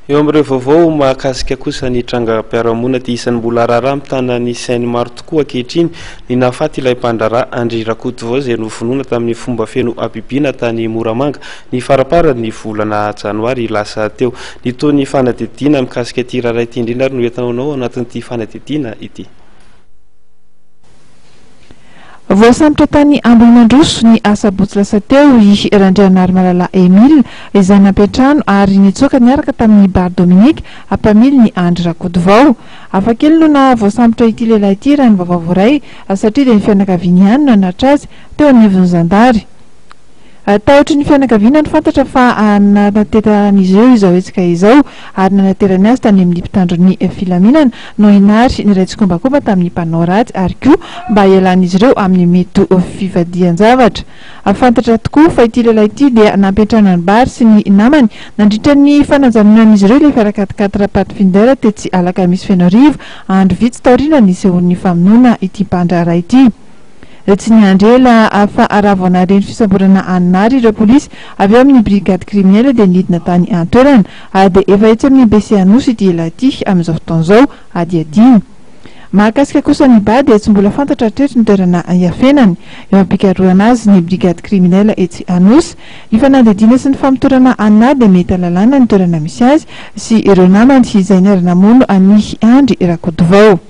Eo amin'ireo vaovao mahakasika kosa ny trangam-piarahamonina dia isan'ny mbola raharaha mitana ny sain'ny maro tokoa ankehitriny ny nahafaty ilay mpandraharaha Andry Rakotovao izay novonoina tamin'ny fomba feno habibiana tany Moramanga ny faramparan'ny volana janoary lasa teo. Ny tohin'ny fanadihadiana mikasika ity raharaha ity indrindra ary no entina ho anao ao anatin'ity fanadihadiana ity. Voasambotra tany Ambohimandroso ny asabotsy lasa teo i Randrianarimalala Emile izay nampiantrano ary nitsoaka niaraka tamin'i Bary Dominique mpamilin'i Andry Rakotovao. Hafakely no naha voasambotra ity lehilahy ity raha ny vaovao voaray satria dia ny fianakaviany ihany no nanatitra azy teo anivon'ny zandary. Tahotry ny fianakaviana no fantatra fa nanateran'izy ireo izao hetsika izao ary nanaterany azy tany amin'ny mpitandro ny filaminana no hinary niray tsikombakomba tamin'ny mpanao ratsy ary koa mba hialan'izy ireo amin'ny mety ho fivadihan-javatra. Fantatra tokoa fa ity lehilahy ity dia nampiantrano an'i Bary sy ny namany nandritra ny fanajanonan'izy ireo ilay fiara quat-quatre Pathfinder tetsy Alakamisy Fenoarivo andro vitsy taoriana nisehoan'ny famonoana ity mpandraharaha ity. Tsy niandry ela fa raha vao nahare ny fisamborana an'i Nary ireo polisy avy ao amin'ny brigade criminelle dia nidina tany an-toerana ary dia efa etsy amin'ny BC Anosy ity lehilahy ity amin'izao fotoana izao hadihadiana. Mahakasika kosa an'i Ba dia tsy mbola fantatra hatreto ny toerana hiafenany. Eo am-pikarohana azy ny brigade criminelle etsy Anosy. Ny fanadihadiana sy ny famotorana an'i Nary dia mety hahalalana ny toerana misy azy sy ireo namany izay niara-namono an'i Andry Rakotovao.